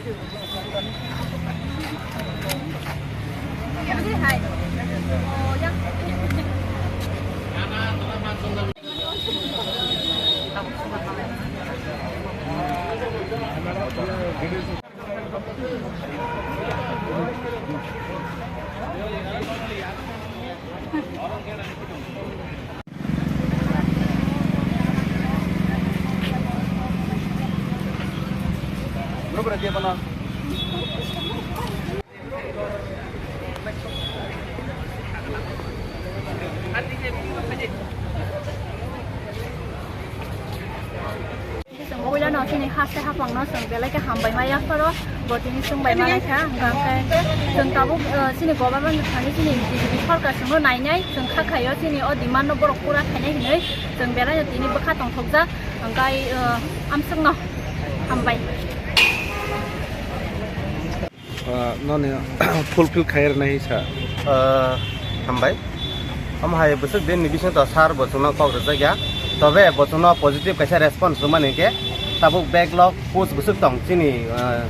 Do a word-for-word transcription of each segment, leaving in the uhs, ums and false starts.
Chwng puila no chini haste hapang no chwng belai khe hambai ma yapharo, bo tini chwng bai ma lai kha, hwnkha hwnkhe chwng tabuk, eh, chini government thani chini B J P sorkar chwngno nainai, chwng kha khaio chini o demand no borok pura khainai hinwi chwng belai no tini bwkha tongthokjak, hwnkhe, eh, amswkno hambai. Ah, noni fulfill khai rwnai sa. Ah, hambai. Omo hai bwswk din ni bisingo to sir bo chwngno kok rwjak ya. Tobe bo chwngno positive kaisa response rwmani hwnkhe tabuk backlog post bwswk tong chini, ah,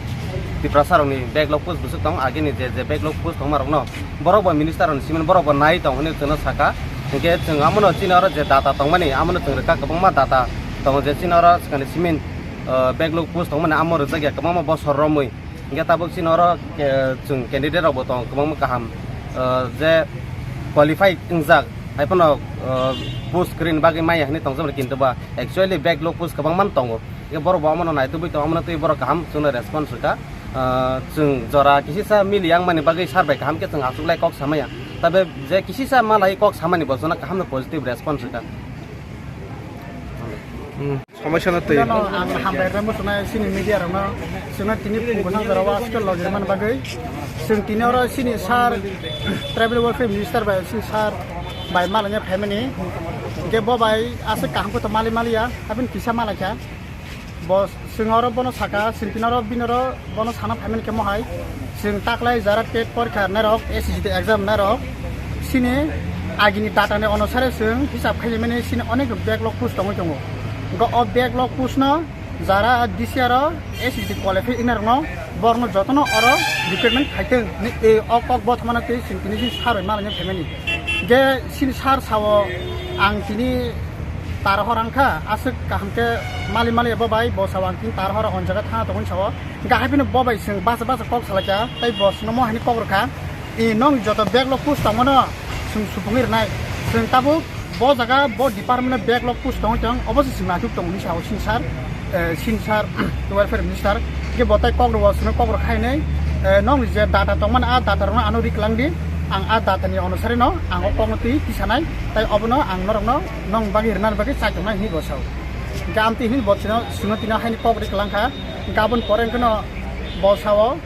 Tiprasa rokni backlog post bwswk tong, agini je, je backlog post tongma rokno borok bo minister rokni simin borok bo nai tong hinwi chwngno saka. Hwnkhe chwng amono chini oro je data tongmani amono chwng rwkha, kwbangma data tongo je chini oro swkangni simin, ah, backlog post tongmani amo rwjak ya kwbangma bosor romwi. Hingke tabuk chini oro, eh, chwng candidate rok bo tongo kwbangma kaham, eh, je qualified wngjak, hai phano, eh, post kwrwini bagwi maya hinwi tongjak, kintu ba actually backlog post kwbangma tongo. Hingke borok bo omono naitugwi tongo, omono twi borok kaham chwngno response rwkha. Eh, chwng jora kisisa mili yang mani bagwi sir bai kaham khe chwng achuklai kok samaya. Tabe je kisisa malai kok samani bo chwngno kaham no positive response rwkha. Hmm. Somosya no twi. Ang hambai rwna muchunai chini media rokno, chwngno tini phung bwsang jora o aswk logi rwmani bagwi. Chwng tini oro chini sir tribal welfare minister bai chini sir bai malanya phaimani. Hingke bo bai aswk kaham khe to mali maliya, aboni kisa malaikha. Bo chwng oro bono saka, chwng tini oro bini oro bono sana phaimani khe mohai. Chwng taklai jara tet porikha rwnairok, S S C T exam rwnairok, chini agini data ni onusare chwng hisab khaimani chini onek backlog post tongwi tongo. Hwnkhe o backlog post no jara D C R o S S C T qualify wngnarokno borokno jotono oro recruitment khaitwng hinwi o kok bothomano twi chwng tini chini sir bai malanya phaimani. Hwnkhe chini sir sao ang tini tar hor wngkha, aswk kaham khe mali mali bo bai bo sao ang tini tar hor o jaga thangna tongmani sao. Hingke hai phano bo bai chwng basa basa kok salaikha, tei bo chwngno mo haino kok rwkha. I nong joto backlog post tongmano chwng supungwi rwnai. Chwng tabuk bo jaga bo department o backlog post tongwi tong, obo se chwng achuk tongo hinwi sao chini sir, eh, chini sir welfare minister. Hingke bo tei kok rwo chwngno kok rwkha hinwi, eh, nong je data tongmani a data rokno ano ri kwlangdi. Ang a data ni onusarino ang o kokno twi tisanai, tei obono ang norokno nong bagwi rwnani bagwi chaitongnai hinwi bo sao. Hingke amtwi hinwi bo chwngno, chwngno tini haini kok ri kwlangkha. Hingke aboni pore hwnkhe no bo sao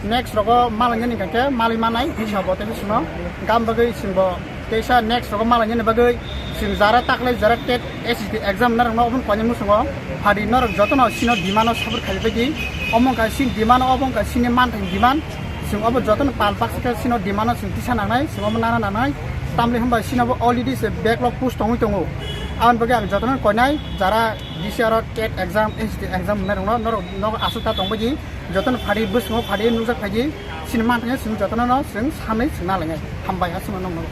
next rogo malai nani hwnkhe malai manai hinwi sao bo tei chwngno. Hingke am bagwi chwngbo teisa next rogo malai nani bagwi chwng jara taklai jara tet S S C T exam narwkno obono koinai muchungo phadi norok jotono chini demand o support khlai baidi. Omo wngkha chini demand o, obo wngkha chini manthai demand. Chwng obo jotono pal baksa khe chini demand o chwng tisa nangnai, chwng obo nana nangnai. Tamni hwnba chini bo already se backlog post tongwi tongo. Aboni bagwi ang jotono koinai jara D C R o tet exam, S S C T exam hwnwi rokno norok nogo aswk ta tongbaidi. Jotono phadi bwskango phadi nukjak phaidi. Chini manthai chwng jotono no chwng sanwi chwng nalainai. Hambai aswkno nokno.